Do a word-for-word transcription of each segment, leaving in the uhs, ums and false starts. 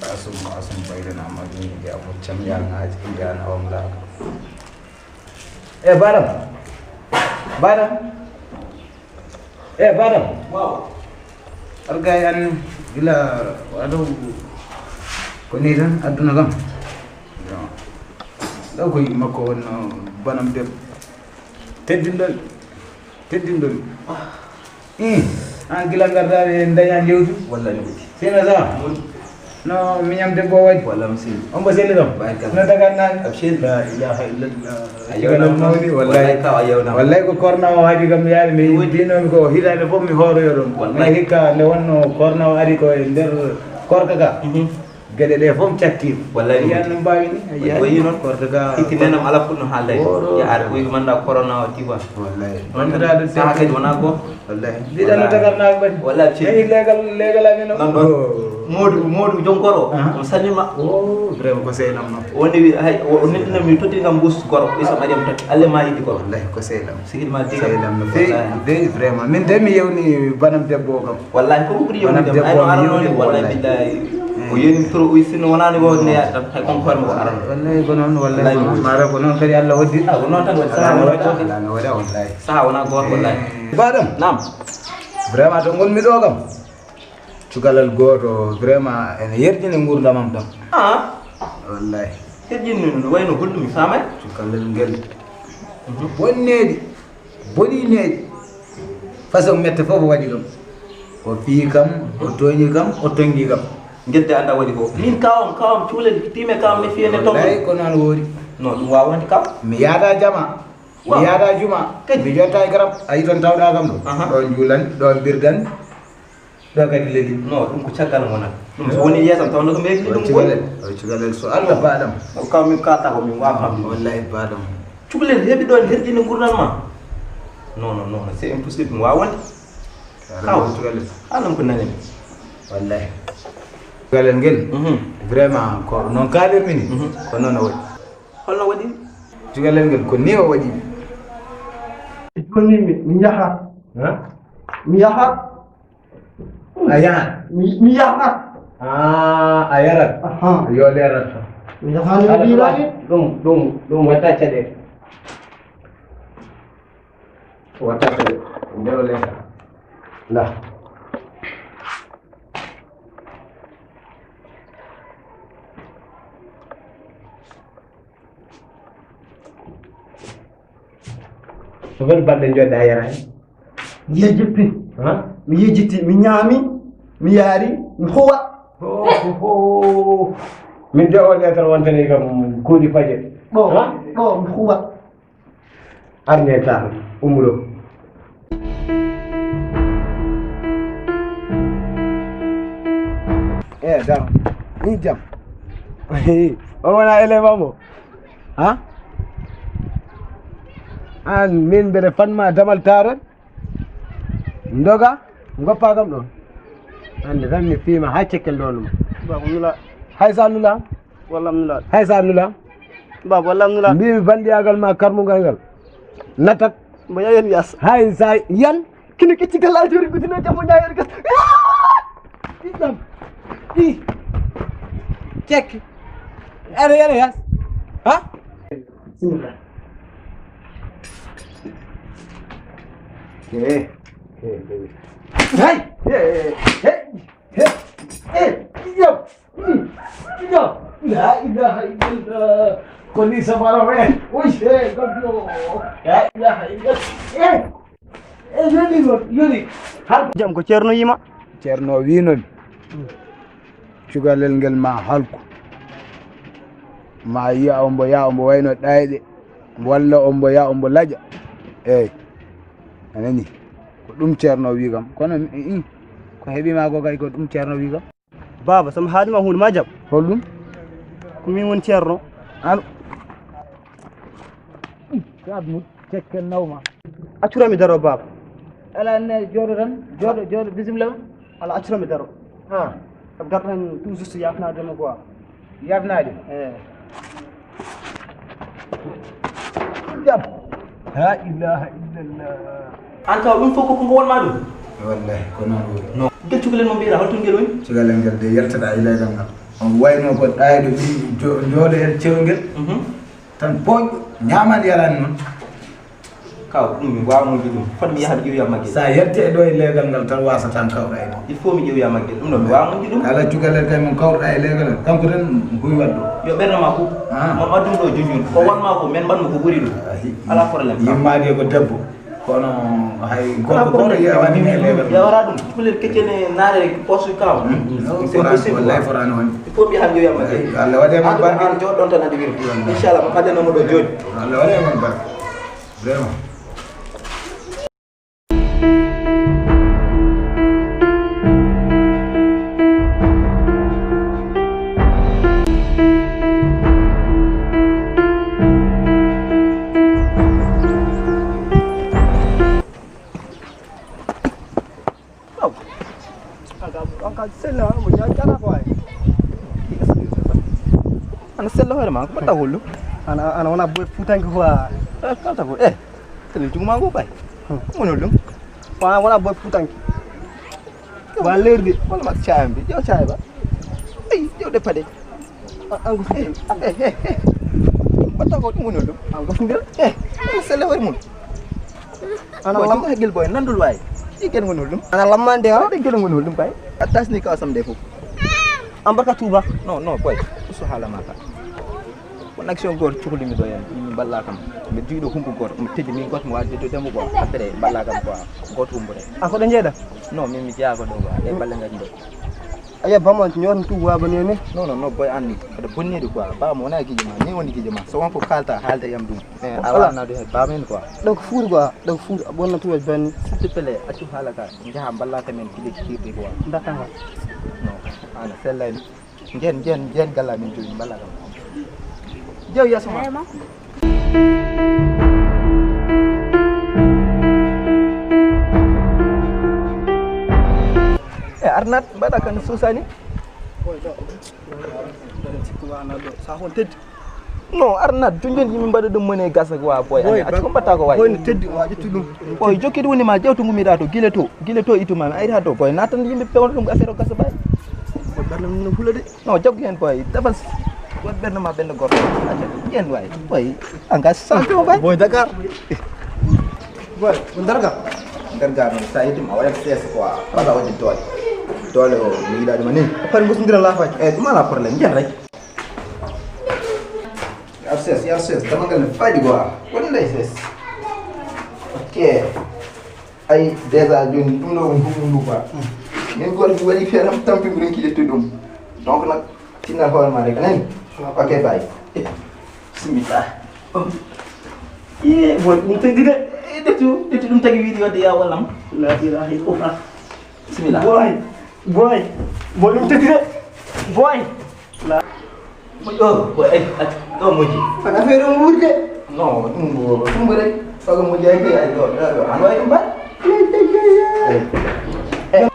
Asum, asum bayranama ɗum, ya muccam, ya ŋaaji, ya nawam laaɗo. E baɗam, baɗam, e baɗam. Waaw. Argay an gila waɗo ko ni tan aduna kam. Ɗo ko yimma ko wonno banam debbo. Teddinɗon. Teddinɗon. Ih, an gila ngardaɓe en daña jewtu. Wallay no ɓuti. Sino sa? No miñam debbo waɗi. Walla mi sini. On mbo selli ɗon. Ɓay kam. No dagan nani. Abshir. La ilaha illallah. A yewna mawni, wallay. Wallay ka a yewna. Wallay ko korna o haadi kam yaade mi. Wodi. Dinomi ko hitande fof mi hooroyo ɗon. Wallay. Mais hikka nde wonno korna o ari ko e nder korka ka. Mhm. Geɗe ɗe fof catti. Wallay. Yiyan no mbawi ni. Yiyan. Wayi noon. Korka ka. Hikki nenam ala fuɗno haalde. Woro. Ya ar wi manda corona o tiwa. Wallay. Bandiraɗo saha kadi wona ko. Wallay. Mbiɗa no tagarnaaɓe mbaɗi. Wallay, ci. Tawi leegal, leegal amen o. Noon ɗon. Oh. Moodu, Moodu Jonkoro, aha, on salmima. Oh, vraiment ko sehlam noon. Woni wi, hay, o, o neddino mi totti kam bus goro, ɓiy so Mariam totti. Alle ma yiɗi goro. Wallay, ko sehlam. Sigi ma diga. Sehlam no feewi, wallay, feewi vraiment. Min de mi yewni banam debbo o kam. Wallay, ko ɓuri yewni kam. Banam debbo o mi yewni, wallay, wallay. Billahi. Mm. O yewni trop, o sinno wonani o neya tan, hay kon hoore mo ko arano. Wallay, ko noon, wallay, wallay, ko noon. Mara ko noon kadi Allah hoddi. Ah, ko noon tan waɗi. Wallay, sahaba no waɗa, wallay. Allah no waɗa, wallay. Saha wona gooto, wallay. Baɗam. Naam. Vraiment, to ngonmi ɗo kam, cukalel gooto, vraiment, ene yerƴini nguurndamam ɗam. Ah? Wallay. Yerƴini no wayno holɗum, mi faamay. Cukalel ngel. Mhm. Bonneeɗi, bonineeɗi. Façon mette fof o waɗi ɗum. O fii kam, o tooñi kam, o tonngi kam. Ngel de annda waɗi ko. Min kawam, kawam, cukalel, tiime kawam, mi fiye ne tongo. Wallay, ko noon woori. No, ɗum waawande kam. Mi yaada jama. Waaw. Mi yaada juma. Kadi. Mi jotta e garab. A yi toon tawɗa kam ɗo. Aha. Ɗo juulan, ɗo birdan, ɗo kadi leli. No, ɗum ko caggal ngonat. Ɗum so woni yeesam tawno ko mekli ɗum. Cukalel, o cukalel so Allah baɗam. O kam min kalta ko min waawa kam. Wallahi baɗam. Cukalel heɓi ɗon herƴinde ngurndan ma. Non, non, non, c'est impossible, mi waawande. Kaw. Cukalel. Alam ko nani. Wallahi. Cukalel ngel. Mhm. Vraiment, ko noon kaalirmi ni. Mhm. Ko noon o waɗi. Holno waɗi? Cukalel ngel ko ni o waɗi. Jooni mi, mi yaha. Ha? Mi yaha. A yaha? Mi, mi yaha. Ah, a yarat. Aha. Yo leeral to. Mi yaha ni. Ala ɗum, ɗum, ɗum, ɗum watta caɗeele. Watta caɗeele. Nde o leeral. La. So woni balɗe jooɗɗa a yaraani? Mi yejjitti. Ha? Mi yejjitti, mi ñaami, mi yaari, mi huwa. Ho, ho, ho. Min de o leetar wontani kam kuuɗi paƴe. Ɗo, ha? Ɗo, mi huwa. Arne ta, umro. Eh, dam. Ni jam. O wona élève am o? Ha? An min mbeɗa fanma damal taron. Ndoga, goppa kam ɗon. Hannde tan mi fiima haa cekkel ɗo ɗum. Baba nula. Hay sa nula. Wallam nula. Hay sa nula. Baba wallam nula. Mbimi bandiyagal ma karmugal ngal. Natat. Mbo yayen yas. Hay sa yan. Kini kicci kala jori gudino jammo ñaayori gas. Ɗiɗɗam. Ɗi. Cekki. Ere, ere, yas. Ha? Bismillah. Eh, eh, eh. Hey! Eh, eh, eh. Eh, eh, eh, yo. Yo. La ilaha illallah. Ko ni safara we. Oy, eh, goɗɗo. La ilaha illallah. Eh. Eh, yoni, yoni. Har jam ko Ceerno yima. Ceerno wiinomi. Cukalel ngel ma halku. Ma yiya ombo ya ombo wayno ɗayɗe. Walla ombo ya ombo laƴa. Eey. A nani? Ko ɗum Ceerno wi kam. Kono mi, i, ko heɓi ma ko kay ko ɗum Ceerno wi kam. Baaba, so mi haalima huunde ma jam. Holɗum? Ko min woni Ceerno. An. Ko admu tekken nawma. Accura mi daro, baaba. Ala ne jooɗo tan. Jooɗo, jooɗo, bisimilla ma. Ala accura mi daro. Ha. Kam garɗo tan tout juste yafnaade ma quoi. Yafnaade? Eh. Jam. La ilaha illallah. An taw ɗum fof ko ko wonma ɗum? Wallahi, ko noon woni. Non. Ngel cukalel mo mbiyeɗa, holto ngel woni? Cukalel ngel de yaltaɗa e leegal ngal. On wayno ko ɗaayɗo ɓiy jo-, jooɗo heen cewngel. Mhm. Tan pooƴ, ñaaman yarani noon. Kaw, ɗum mi waawa moƴƴude ɗum. Foti mi yaha mi ƴeewa Maggel. So a yalti e ɗo e leegal ngal tan waasata kawra e ɗum. Il faut mi ƴeewa Maggel. Ɗum ɗo mi waawa moƴƴude ɗum. Alaa cukalel kay mo kawruɗaa e leegal ngal. Kanko tan buy waɗ ɗo. Yo ɓernde ma fof. Ah. Mo adduno ɗo junjun. Ko won ma ko men mbaɗ mo ko ɓuri ɗum. Ahi. Alaa problème. Yimmaade ko debbo. Kono hay gorko gooto yewani e leegal. Yawara ɗum. Ɗum le keccene naare poste kaw. Hmm? C'est impossible. Wallahi forani woni. Il faut mi haa ƴeewa Maggel. Allah waɗe mon barke. An jooɗo ɗon tan adi wirde. Inchallah, mo fadde no mo ɗo jooɗi. Allah waɗe mon barke. Vraiment. Aw. Aga, aga sella, mo ja jara ko ay. Ana sella hoore ma, ko batta hollo? Ana, ana wona boy futanke quoi. Eh, kalta ko, eh. Sella jugu ma go bay. Hmm. Mo no dum. Wa, wona boy futanke. Wa lerdi. Wala mak caayam bi. Yo caay ba. Ay, yo de pade. An ko fii. Eh, eh, eh. Batta ko ɗum woni ɗum. An ko fii. Eh, sella hoore mum. Ana lam heggel boy nandul waay. Ɗi ken woni ɗum. Ana lammande ha. Ɗi ken woni ɗum kay. A tasni ka sam de fof. An barka tuuba. Non, non, boy. Usu haala ma ka. Won action gooto cukalimi ɗo heen, min mballa kam. Mbiɗa jogii ɗo humpito gooto, omo teddi min gooto, mi waawde yettude mo quoi. Après, mballa kam quoi, gooto humpito. An ko ɗo njeeɗa? Non, min mi jeyaa ko ɗo quoi, ɗe balle ngaji ɗo. Aya, bamo, ñootno tuuba waaba ni ni? Non, non, non, boy, an ni, aɗa bonniri quoi. Bamo wona gijo ma, ni woni gijo ma. So won ko kaalta, haalde yam ɗum. Mais a waawna ɗo heen bamo en quoi. Ɗo ko fuur quoi, ɗo ko fuur, a ɓonna tuuba banni. S'il te plaît, accu haala ka, njaha mballa kam en gila kiirɗi quoi. Dakka nga. Non, an a sellani. Njen, njen, njen galla min joyi mballa kam. Jew yeeso ma. Vraiment? E arnat mbaɗa kan suusani. Sa hon teddi. Non, arnat, junjun yimɓe mbaɗa ɗum mone gasa ko wa boy. Boy, ani, accu ko mbatta ko wayi. Boy, no teddi, wa ƴettu ɗum. Boy, jokki ɗum woni ma jewtu ngumiɗa to, gila to, gila to ituma mi ayri ha to. Boy, natan yimɓe pewno ɗum affaire o gasa bay. Boy, ɓernde mum no hula de. Non, jaggu heen boy, defal s-, waɗ ɓernde ma ɓernde gorko. Acca, yen waay, boy, engage champion waay. Boy Dakar. Boy, ko ndarga? Ndarga noon, sa yettima, a waɗat seesa quoi. Wala waɗde doole. Doole o, mi yiɗa ɗum ni. Fari musodira laafaji. Eh, ɗum ala problème, yen rek. Yar sees, yar sees, dama ngal ne faɗi quoi. Waɗi nday sees. Ok. Ay, déjà, joni, ɗum ɗo ko huɗum ndu quoi. Min gooto mi waɗi feere am, tampi mbiɗen ki ƴettude ɗum. Donc nak, tinna hoore ma rek, a nani? Ok, bye. Bismillah. Iye, boy, ɗum tagi de. Eh, ƴettu, ƴettu ɗum tagi wiide wadde ya wallam. La ilaha illallah. Bismillah. Boy, boy, boy, ɗum tagi de. Boy. La. Moƴƴo, ko ay, ay, ɗo moƴƴi. Kono affaire o wuurde. Non, ɗum ko ɗum ko rek. Faga moƴƴi ay, ay, ɗo, ɗo, ɗo. An wawi ɗum ba? Ey. Ey.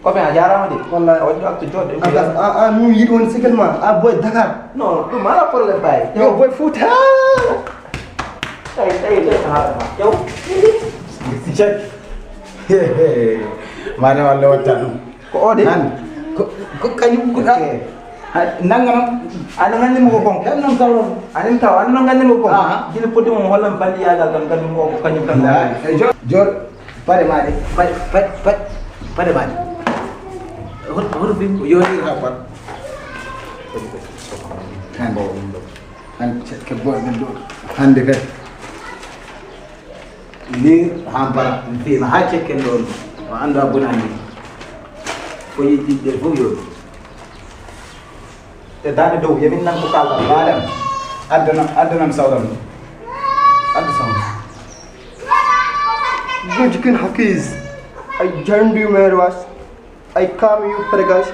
Copain, a jarama de. Wallahi. A waɗi ɗo acte joɗɗo. A, a, a, mi yiɗi on second ma. A boy Dakar. Non, ɗum ala problème bay. Yo boy Fouta. Ay, ay, ay, ay, ay, ay. Yo. Check. Mane walla watta ɗum. Ko o de? An, ko, ko kañum ko ɗa. Ok. Ha, nanga noon. Ano nganndi mo ko kon? Ɗan noon sawron. Anin taw, ano noon nganndi mo kon? Aha. Gila poti mo hollan bandi yagal kam, nganndi mo ko kañum tan. La, e jo-, jor, pare ma de, pare, pare, pare, pare ma de. Hot-, hoto fi ko yoni ha pat. Kan. An, ke boy men do. Hande kadi. Ni hampara, mi fiima haa cekken ɗoon, o anndu a bonani. Ko yiɗi ɗe fof yo. E daande dow, yemin nan ko kalɗa, mbaɗan. Addanam, addanam sawran ɗum. Addu sawran. Good kin hakis. I joined you, Merwas. I come you pregas.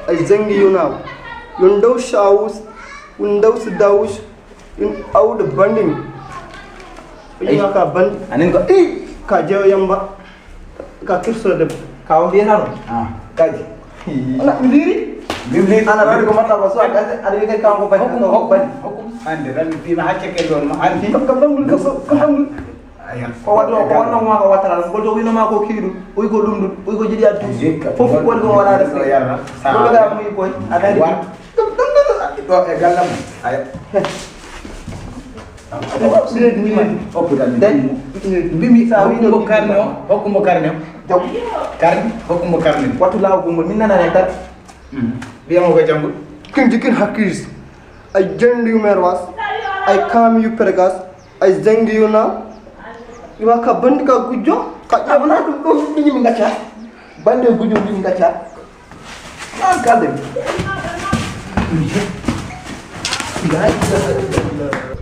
I zeng you now. You know shows. You know daus. In awde banding. Ay. Yiya ka bandi. Anin ko, i, ka jeyo yamba. Ka kirso debbo. Ka o mbiyata no? Ah, kaji. Ala, mi liri. Mi liri. Ana rani ko mbatta ko so a gase, aɗa wiya kanko bandi, hokkum, ko hokkum, bandi. Hokkum. Ande, rani, fima hacce ke ɗon, ma andi. Kam, kam, ɗangol, kam, kam, ɗangol. Ko waɗi o, ko wonno ma ko wattata ɗum. Ngol to wino ma ko kiiɗu, uy ko ɗum ɗum, uy ko jiɗi addu. Fof ko woni ko waɗaade ɗo yarna. Ngol ga muy koy, a dari. Ɗum ɗum ɗum. Ɗo e gallam. Ay. Hoppude mi. Mbimi sa hokkumbo karne o, hokkumbo karne o. Jaw. Karne, hokkumbo karne. Wattu law gumbo, min nanane tan. Mbiyamo ko janngo. Kin jikin hakis. Ay jandi yu merwas. Ay kam yu pergas. Ay zangi yu na. Iwa ka bandi ka gujjo. Ka ƴamana ɗum ɗo ɗum min gacca. Bande gujjo ɗum min gacca. An kalde. La ilaha illallah.